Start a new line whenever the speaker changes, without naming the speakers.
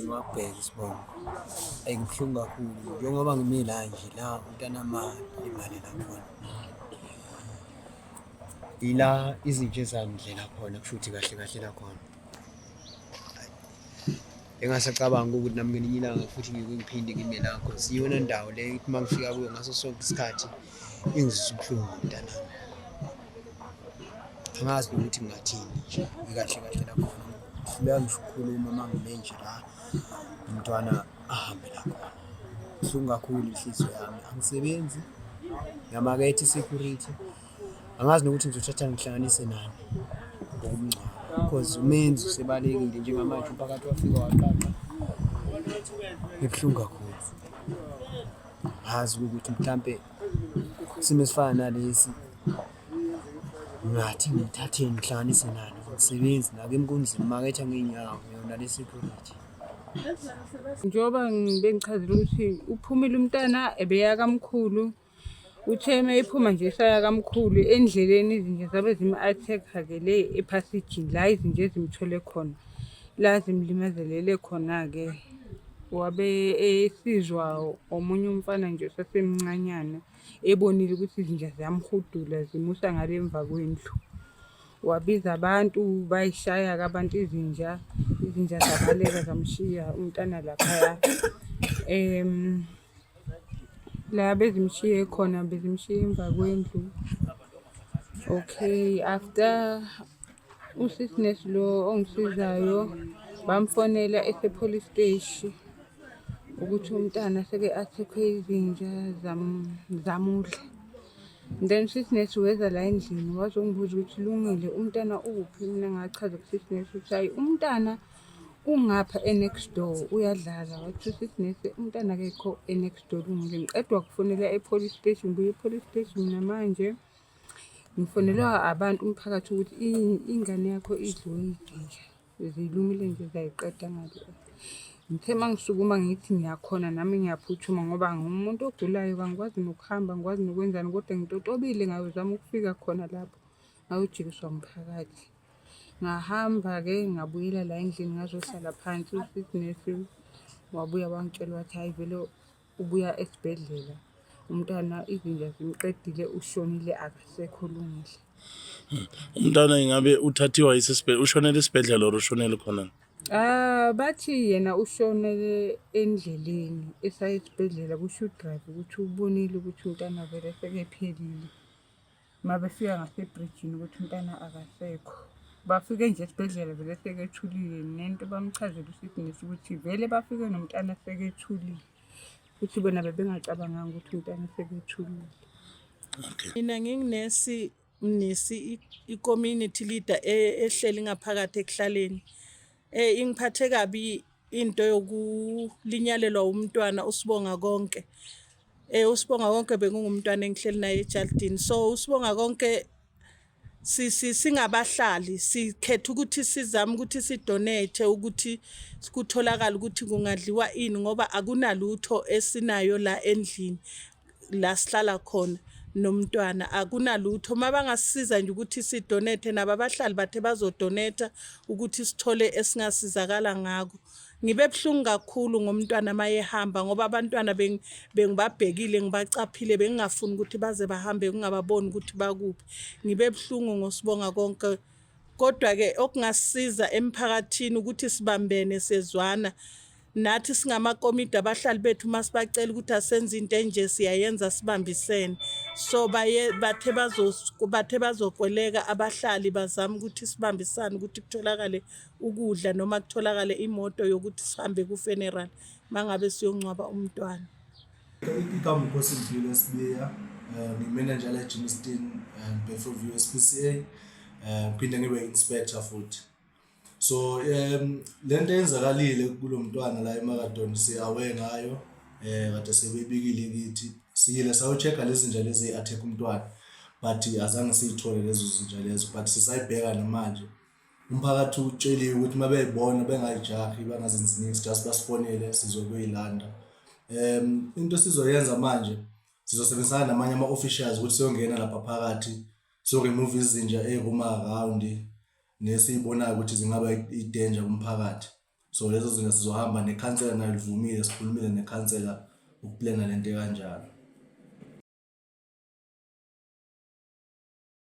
Ngiwabheke isibongo. Eyi kubuhlungu kakhulu njengoba ngime la nje la umntanami alimalela khona. Ila izinja ezangidlela khona kushuthi kahle kahle la khona. Engasacabangi ukuthi nami ngelinye ilanga futhi ngike ngiphinde ngime la cause iyona ndawo le ukuthi uma ngifika kuyo ngaso sonke isikhathi ingizwisa ubuhlungu mntanami. Angazi nokuthi ngingathini nje ikahle kahle la khona ngihluleka ngisho ukukhuluma uma ngime nje la umntwana ahambe la khona. Ibuhlungu kakhulu inhliziyo yami, angisebenzi ngiyamaketha i-security. Angazi nokuthi ngizothatha ngihlanganise nani ngokumngcwaba cause umenzi usebalekile njengamanje umphakathi wafika waqaqa. Ibuhlungu kakhulu, angazi ukuthi mhlampe isimo esifana nalesi ngathi ngithatheni ngihlanganise nani, angisebenzi nakimi kunzima ngimaketha ngey'nyawo yona le security.
Njengoba bengichazile ukuthi uphumile umntana ebeya kamkhulu. Uthe uma ephuma nje esaya kamkhulu endleleni izinja zabe zim-attack-a-ke le ephasijini la izinja ezimthole khona la zimlimazelele khona-ke. Wabe esizwa omunye umfana nje osasemncanyana ebonile ukuthi izinja ziyamhudula zimusa ngale emva kwendlu. Wabiza abantu bayishaya-ke abantu izinja, izinja zabaleka zamshiya umntana laphaya. La bezimshiye khona bezimshiye emva kwendlu. Okay, after usisi nesi lo ongisizayo bamfonela ese-police steshi ukuthi umntana seke athekwe izinja zamudla. Then usisi nesi weza la endlini wazongibuza ukuthi Lungile umntana uphi? Mina ngachaza kusisi nesi ukuthi hhayi umntana Ungapha e-next door uyadlala wathi usisi nesi umntana akekho e-next door Lungile. Ngiqedwa kufonela e-police station, ngibuya e-police station mina manje. Ngifonelwa abantu umphakathi ukuthi ingane yakho idliwe yinja. Zilumile nje zayiqeda ngale. Ngithe uma ngisukuma ngithi ngiyakhona nami ngiyaphuthuma ngoba ngingumuntu ogulayo angikwazi nokuhamba angikwazi nokwenzani kodwa ngitotobile ngayozama ukufika khona lapho ngayojikiswa umphakathi. Ngahamba-ke ngabuyela la endlini ngazohlala phansi usisi nesi wabuya wangitshela wathi hhayi vele ubuya esibhedlela umntwana izinja zimqedile ushonile akasekho ulungile.
Umntwana ingabe uthathiwa yisesibhedlela ushonele esibhedlela or ushonele khona?
Ah bathi yena ushonele endleleni esaya esibhedlela kusho u-driver ukuthi ubonile ukuthi umntana vele sekephelile. Uma befika ngasebrijini ukuthi umntana akasekho. Bafike nje esibhedlela vele sekethulile nento bamchazele uSidney ukuthi vele bafike nomntana sekethulile. Futhi bona bebengacabanganga ukuthi umntana sekethulile.
Okay.
Mina ngingunesi Mnisi i-community leader ehleli ngaphakathi ekuhlaleni. Ingiphathe kabi into yokulinyalelwa umntwana uSibonga konke. USibonga konke bekungumntwana engihleli naye ejalidini. So uSibonga konke singabahlali sikhetha ukuthi sizame ukuthi si-donate ukuthi kutholakale ukuthi kungadliwa ini ngoba akunalutho esinayo la endlini la sihlala khona nomntwana akunalutho. Uma bangasisiza nje ukuthi si-donate nabo abahlali bathe bazo-donate ukuthi sithole esingasizakala ngako. Ngibe buhlungu kakhulu ngomntwana uma ehamba ngoba abantwana bengibabhekile ngibacaphile bengingafuni ukuthi baze bahambe ngingababoni ukuthi bakuphi. Ngibe buhlungu ngoSibonga konke kodwa-ke okungasisiza emphakathini ukuthi sibambene sezwana nathi singamakomidi abahlali bethu uma sibacela ukuthi asenze into enje siyayenza sibambisene. So baye bathe bathe bazokweleka abahlali bazama ukuthi sibambisane ukuthi kutholakale ukudla noma kutholakale imoto yokuthi sihambe ku-funeral mangabe siyongcwaba umntwana.
Igama uNkosimpilo Sibiya, ngiyimenenja la eGermiston and Bedfordview S_P_C_A, ngiphinde ngibe inspector futhi. So le nto eyenzakalile kulo mntwana la eMakadoni si-aware ngayo kade sebeyibikile kithi. Siyile sayo-check-a lezi zinja lezi eyi-attack umntwana but azange siy'thole lezo zinja lezo but sisayibheka namanje. Umphakathi utsheliwe ukuthi uma beyibona bengayijahi bangazenzi niks just basifonele sizokuyoyilanda. Into esizoyenza manje sizosebenzisana namanye ama-officials ukuthi siyongena lapha phakathi siyo-remove izinja ey'kuma-round nesiyibonayo ukuthi zingaba i-danger kumphakathi. So lezo zinto sizohamba nekhansela nayo livumile, sikhulumile nekhansela ukuplana lento ekanjalo.